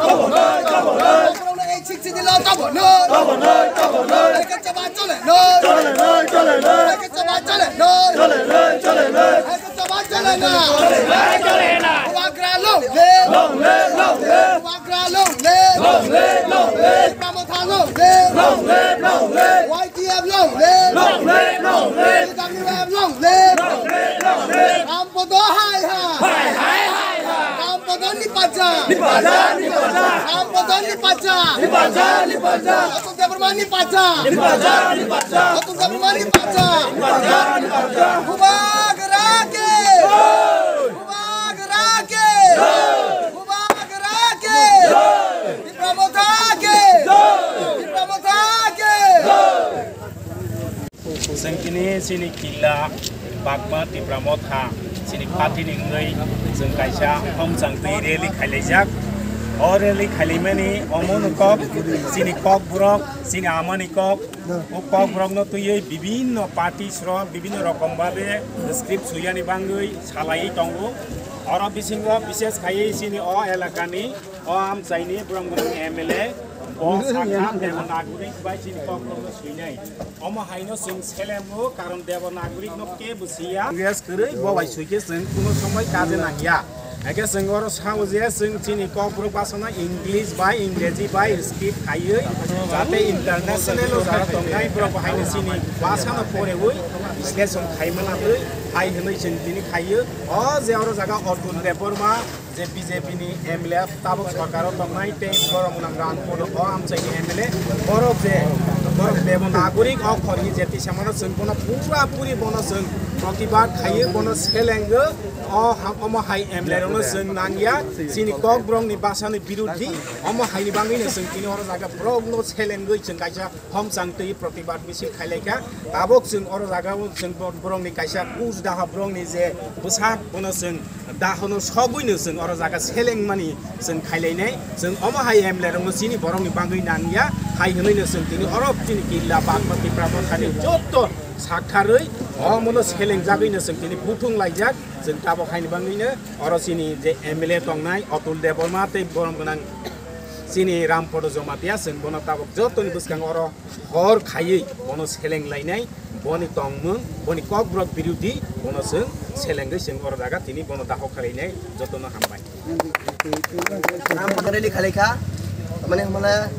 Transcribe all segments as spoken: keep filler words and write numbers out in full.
Tobonoi, tobonoi. Tobonoi, tobonoi. Tobonoi, tobonoi. Tobonoi, tobonoi. Tobonoi, tobonoi. Tobonoi, tobonoi. Bubagra long live. Long live, long live. Bubagra long live. Long live, long live. Tipra Motha long live. Long live, long live. Y T F long live. Long live, long live. T W F long live. Long live, long live. Rampodo hai ha. Hai, hai, hai, hai. Rampodo ni paja. Ni paja, ni paja. Rampodo ni paja. Ni paja, ni paja. Atul Debbarma ni paja. Ni paja, ni paja. Atul Debbarma ni paja. Ni paja, ni paja. Bubagra ki. Bubagra ki. Bubagra ki. Tipra Motha ki. Tipra Motha ki. Chwng tini chini killa Bagma Tipra Motha chini party ni wngwi chwng kaisa homchang twi rally khailaijak. O rally khailaimani omo no kok chini Kokborok, chini amani kok. O Kokborok no twiwi bibinno party srok bibinno rokom babe script suyani bangwi salaiwi tongo. Oro bisingo bishes khaiwi chini o elakani o amchaini borok M L A bo sakha Devanagari bai chini Kokborok no swinai. Omo haino chwng selengo, karon Devanagari no kebo siya. Yes, kwrwi bo bai suike chwng kuno somoi kaje nangya. Eke chwng oro sao je chwng chini Kokborok basana English bai Ingreji bai script khaiwi jate international o jara tongnai borok bo haino chini basano porewi bisleshon khaimana twi hai hwnwi chwng tini khaiyo. O je oro jaga Atul Debbarma je B J P ni M L A tabuk sorkaro tongnai tei borok nang Rampodo o amchaini M L A borok je borok Devanagari okhorni je tisamano chwng bono pura puri bono chwng protibad khaiyo, bono selengo. O ha-, omo hai M L A rokno chwng nangya, chini Kokborokni basani birodhi, omo haini bangwino chwng tini oro jaga borokno selengwi chwng kaisa homchang twi protibad misil khailaikha. Tabuk chwng oro jaga o chwng bo-, borokni kaisa kuch daha borokni je bwsak bono chwng dahono sogwino chwng oro jaga selengmani chwng khailainai. Chwng omo hai M L A rokno chini borokni bangwi nangya hai hwnwino chwng tini oro chini killa Bagma Tipra Mothani jotto saktharwi omono selengjagwino chwng tini buthung laijak. Chwng tabuk haini bangwino oro chini je M L A tongnai Atul Debbarma tei borom gwnang chini Rampodo Jomatia, chwng bono tabuk jottoni bwskango oro hor khaiwi bono seleng lainai, boni tongmung, boni Kokborok birodhi bono chwng selengwi chwng oro jaga tini bono daho khalainai, jotono hambai. Ang pagari ni khalai kha, mane hamala,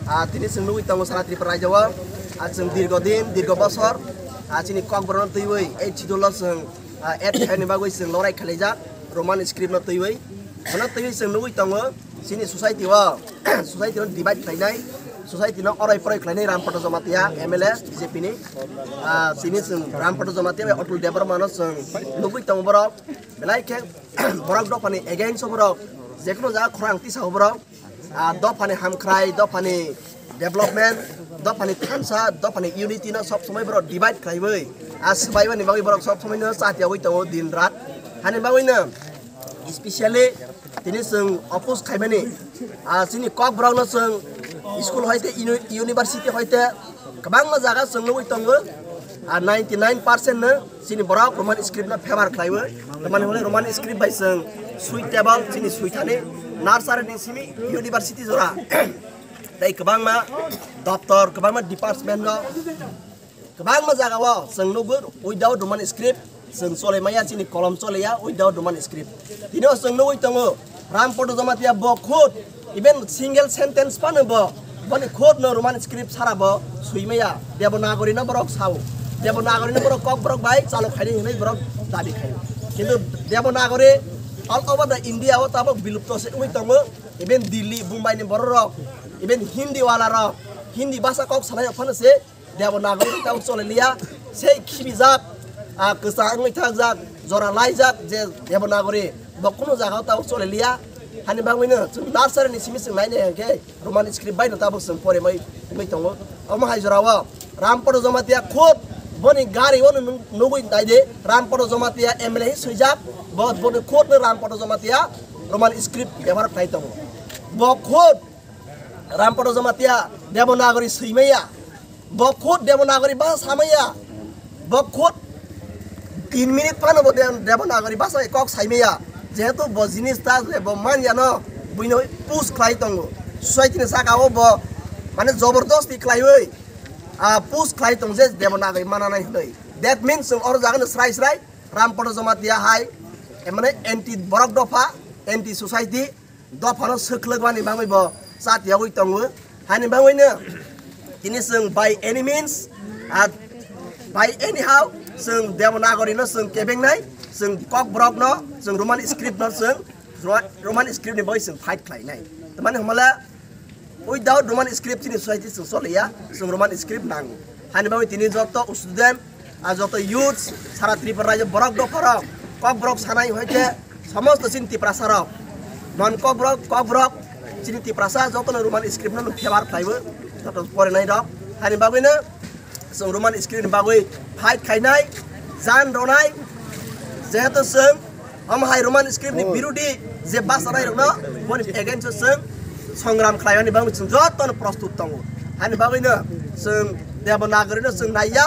ah, tini chwng nugwi tongo sara Tripura rajyo o, ah, chwng dirgo din, dirgo bosor, ah, chini Kokborok no twiwi eight schedule o chwng, ah, add khaini bagwi chwng lorai khalaijak, Roman script no twiwi. Bono twiwi chwng nugwi tongo, Chini society o, society no divide khlainai, society no oroi poroi khlainai Rampada Jamatia M L A B J P ni. Ah, chini chwng Rampada Jamatia bai Atul Debbarma no chwng nugwi tongo borok. Belai khe borok dophani against o borok, jekunu jaga khorang tisa o borok. Ah, dophani hamkhrai, dophani development, dophani thansa, dophani unity no sob somoi borok divide khlaiwi, ah, swbaimani bagwi borok sob somoi no chatiyawi tongo din rat. Hani bagwi no specially tini chwng oppose khaimani, ah, chini Kokborok no chwng school hoite uni-, university hoite kwbangma jaga chwng nugwi tongo, ah, ninety nine percent no chini borok Roman script no favor khlaiwi, tamani hwnwi Roman script bai chwng suitable chini suithani nursery ni simi university jora tei kwbangma doptor, kwbangma department no kwbangma jaga o chwng nugwi without Roman script chwng chole maya, chini kolom chole ya without Roman script. Tini o chwng nugwi tongo Rampada Jamatia bo khud even single sentence phano bo boni khud no Roman script sara bo swi maya. Devanagari no borok sao. Devanagari no borok Kokborok bai chalo khaini hinwi borok dabi khaio. Kintu Devanagari all over the India o tabok bilupto se wngwi tongo. Even Delhi, Mumbai ni borok rok, even Hindi wala rok, Hindi bhasha kok salai phano se Devanagari tao chole liya, sei khibijak, ah, kwchang wngwi thakjak, jora laijak je Devanagari, bo kunu jaga o tao chole liya. Hani bagwi no chwng nursery ni simi chwng nai nai hwnkhe Roman script bai no tabuk chwng porimai wngwi tongo. Omo hai jora o Rampada Jamatia khud boni gari o no nung-, nugwi nai de, Rampada Jamatia M L A hi swijak, bo boni khud no Rampada Jamatia Roman script bebohar khlai tongo. Bo khud Rampada Jamatia Devanagari swimaya. Bo khud Devanagari bhasha samaya. Bo khud tin minute phano bo De-, Devanagari bhasha bai kok saimaya. Jehetu bo jinis ta je bo manya no buino push khlai tongo. Society ni saka o bo mane jobordosti khlaiwi, ah, push khlai tong je Devanagari mananai hwnwi. That means chwng oro jaga no srai srai Rampada Jamatia hai, mane anti borok dopha, anti society, dophano swkhlwkmani bagwi bo chatiyogwi tongo. Hani bagwino tini chwng by any means, ah, by anyhow chwng Devanagari no chwng kebengnai, chwng Kokborok no, chwng Roman script no chwng Ro-, Roman script ni bagwi chwng fight khlainai. Tamani hwnmale without Roman script chini society chwng choliya, chwng Roman script nango. Hani bagwi tini joto student, ah, joto youths, sara Tripura rajyo borok dopharok, Kokborok sanai hoite somosto chini Tiprasarok, non Kokborok, Kokborok, chini Tiprasa jotono Roman script no favour khlaibo, joto porinai rok. Hani bagwino chwng Roman script ni bagwi fight khainai, jan ronai, jehetu chwng omo hai Roman script ni birudi je bachanairokno boni against o chwng songram khlaimani bagwi chwng jotono prostut tongo. Hani bagwino chwng Devanagari no chwng naiya,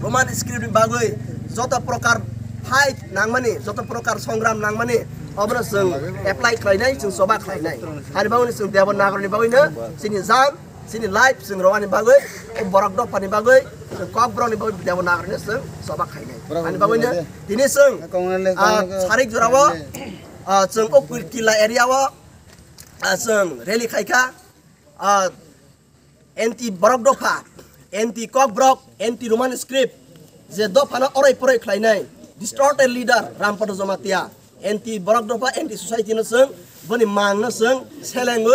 Roman script ni bagwi joto prokar fight nangmani, joto prokar songram nangmani, obono chwng apply khlainai, chwng choba khlainai. Hani bagwino chwng Devanagari ni bagwino chini jan, chini life chwng rwani bagwi, o borok dophani bagwi, chwng Kokborok ni bagwi Devanagari no chwng choba khainai. Borok Ani bagwi no rwani tini chwng, Kong rwani, ah, kong rwani. Sarik jora o, ah, chwng o Kil-, Killa area o, ah, chwng rally khaikha, ah, anti borok dopha, anti Kokborok, anti Roman script, je dophano oroi poroi khlainai, distorted leader Rampada Jamatia, anti borok dopha, anti society no chwng, boni mang no chwng selengo,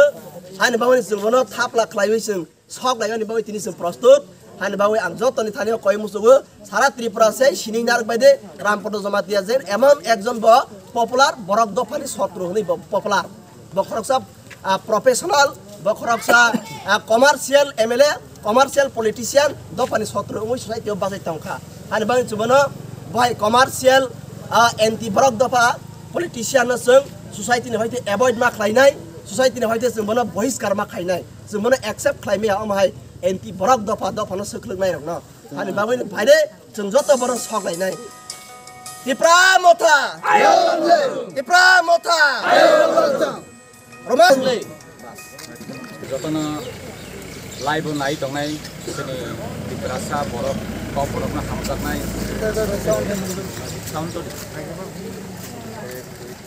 ani bagwi chwng bono thapla khlaiwi chwng sok laimani bagwi tini chwng prostut, hani bagwi ang jotoni thani o koi musugo, sara Tripura se sining narwk bai de Rampada Jamatia jen emon ekjon bo popular, borok dophani sotro hwnwi bo popular. Bo khoroksa, ah, professional, bo khoroksa, ah, commercial M L A, commercial politician, dophani sotro wngwi society o bachai tongkha. Hani bagwi chwng bono bohai commercial, ah, anti borok dopha politician no chwng society ni hoite avoid ma khlainai, society ni hoite chwng bono bohiskar ma khainai, chwng bono accept khlai maya omo hai anti borok dopha, dophano swkhlwk nai rokno. Hani bagwi no phaide chwng joto bono sok lainai. Tipra motha! Tipra motha! Roman! Jotono live o nai tongnai chini Tiprasa borok, kok borokno hamjaknai. Sound to.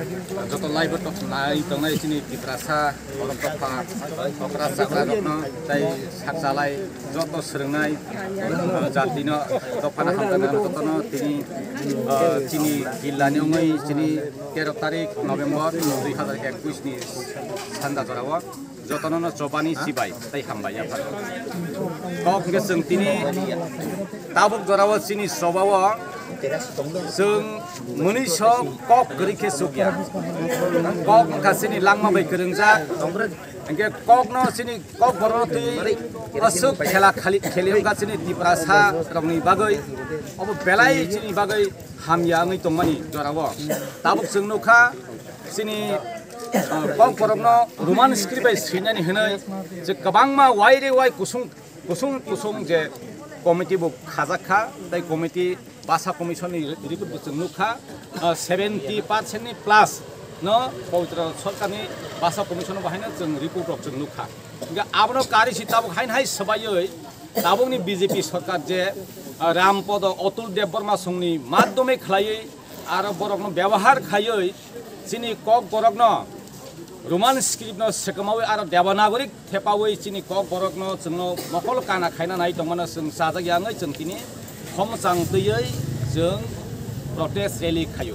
Joto live o tok nai tongnai chini Tiprasa borok dopha okra chakla rokno tei sakchalai joto swrwngnai, uh, jatino dophano hamjaknai jotono tini, uh, chini jillani wngwi chini tero tarik November dui hazar ekwis ni sanda jorao jotono no chobani chibai tei hambai yaphar. Kok hwnkhe chwng tini tabuk jorao chini chobao chwng mwnwi sok kok kwrwi khe chukya. Kok wngkha chini langma bai kwrwngjak. Hwnkhe kokno chini kok borokno twi aswk khela khali kheli wngkha chini Tiprasa rokni bagwi. Obo belai chini bagwi hamya wngwi tongmani jorao. Tabuk chwng nukha chini, uh, kok borokno Roman script bai swinani hwnwi je kwbangma wai re wai kusung kusung kusung je committee bo khajak kha, tei committee basa commission ni report bo chwng nukha, uh, seventy percent ni plus no Pawitra Sarkar ni basa commission bo haino chwng report rok chwng nukha. Hingke abono kari si tabuk hain hai swbaiwi tabukni B J P sarkar je, ah, Rampodo Atul Debbarma songni madhyome khlaiwi aro borokno byabohar khaiwi chini kok borokno Roman script no swkamawi aro Devanagari thepawi chini kok borokno chwngno mokol kana khaina nai tongmano chwng chajak ya wngwi chwng tini Khomsang twiwi chwng protest rally khaio.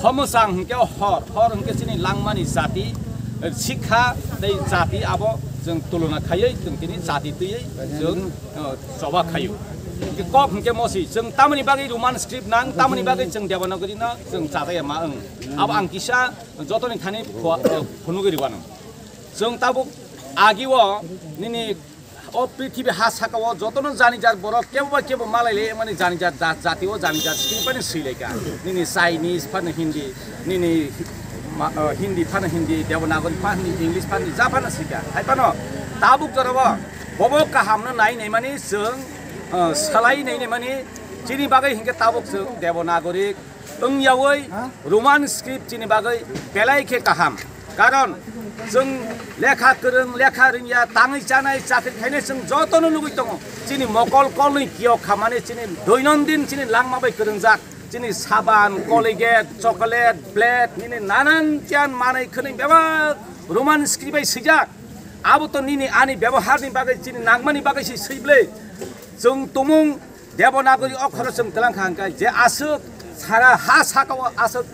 Khomsang hwnkhe hor, hor hwnkhe chini langmani jati, sikha tei jati abo chwng tuluna khaiwi chwng tini jati twiwi chwng, uh, choba khaio. Hwnkhe kok hwnkhe mosi chwng tamoni bagwi Roman script nang, tamoni bagwi chwng Devanagari no chwng chajaya ma wng. Abo ang kisa jotoni thani phua-, uh, phunugwi rwano. Chwng tabuk agio nini o prithibi ha saka o jotono janijat borok kebo ba kebo malai le mani janijat ja-, jati o janijat script phano swi lai kha. Nini Chinese phano Hindi, nini ma-, uh, Hindi phano Hindi, Devanagari phano Hindi, English phano Hindi, ja phano swi kha. Hai phano tabuk jora o bobo kaham no nai nai mani chwng, uh, salai nai nai mani chini bagwi hwnkhe tabuk chwng Devanagari wngyawi Roman script chini bagwi belai khe kaham. Karon chwng lekha kwrwng, lekha rwngya, tangwi chanai, chakri khainai chwng jotono nugwi tongo. Chini mokol kolni kiyok kha mane chini doinondin chini langma bai kwrwngjak. Chini saban, Colgate, chocolate, blade, nini nanan tiyan manwi khwnwi bebak Roman script bai swijak. Abo to nini ani byaboharni bagwi chini nangmani bagwi se swible. Chwng tumung Devanagari okhoro chwng twlang kha hwnkhe je aswk sara ha saka o aswk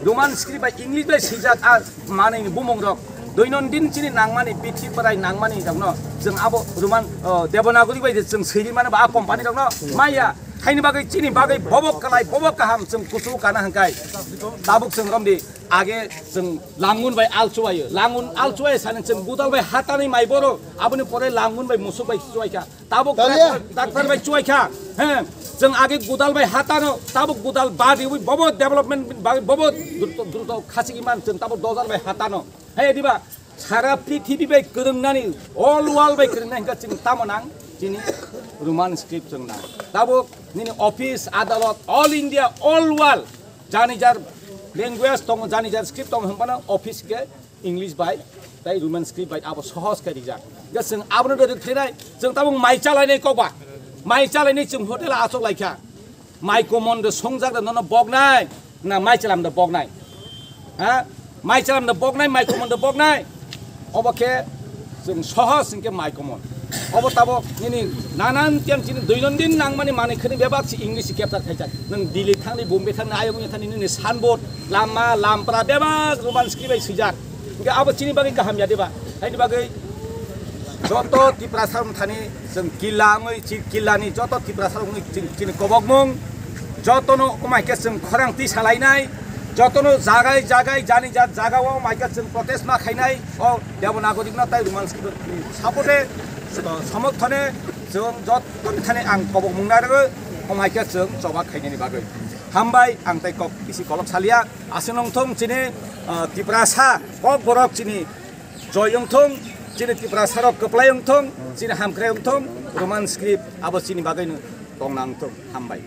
Roman script bai English bai swijak a manwi ni bumung rok doinondin chini nangmani bithi prai nangmani rokno chwng abo Roman, o, Devanagari bai je chwng swi ri mano ba a company rokno maya haini bagwi chini bagwi bobo kwlai bobo kaham chwng kusu kana hwnkhe tabuk chwng romdi age chwng langun bai al chuwaio langun al chuwai sani chwng budal bai hatani mai boro aboni pore langun bai musuk bai chuwaikha. Tabuk Talia. Doctor, doctor bai chuai kha. He, chwng age gudal bai hatano, tabuk gudal badi ui bobo development bai bobo druto, druto khasigi man chwng tabuk dojar bai hatano. He, diba? Sara prithibi bai kwrwngnani all world bai kwrwngnai hwnkha chwng tamo nang chini Roman script chwng nang. Tabuk nini office, adalot, all India, all world jani jar language tongo, jani jar script tongo hwnphano office ke English bai tei Roman script bai abo sohos khe rijak. Hwnkhe chwng abono de rwkthainai, chwng tabuk mai chalainai kokba. Mai chalainai chwng hotel o achuk laikha. Mai komon de songjak de nono boknai, na mai chalam de boknai. Ha? Mai chalam de boknai, mai komon de boknai. Obo khe chwng sohos hwnkhe mai komon. Obo tabuk nini nanan tiyan chini doinondin nangmani manwi khwrwng bebak se English se capture khaijak. Nwng Delhi thangni, Bombay thangni, ayang thangni nini sanbot, lama, lampra bebak Roman script bai swijak. Hwnkhe abo chini bagwi kaham ya diba? Haini bagwi joto Tiprasa wng thani chwng killa wngwi chi-, killani joto Tiprasa wngwi chini, chini kobokmung jotono wngmai khe chwng khorang twi salainai, jotono jagai jagai jani jat jagao wngmai khe chwng protest ma khainai o Devanagari no tei Roman script support e, somorthone chwng joto thani ang kobokmung narwgwi wngmai khe chwng choba khainani bagwi. Hambai ang tei kok bisi kolok salia. Aswk nongthong chini, ah, Tiprasa kok borok chini joy wngthong, chini Tiprasa rok kwplai wngthong, chini hamkrai wngthong, Roman script abo chini bagwi no tongna wngthong. Hambai.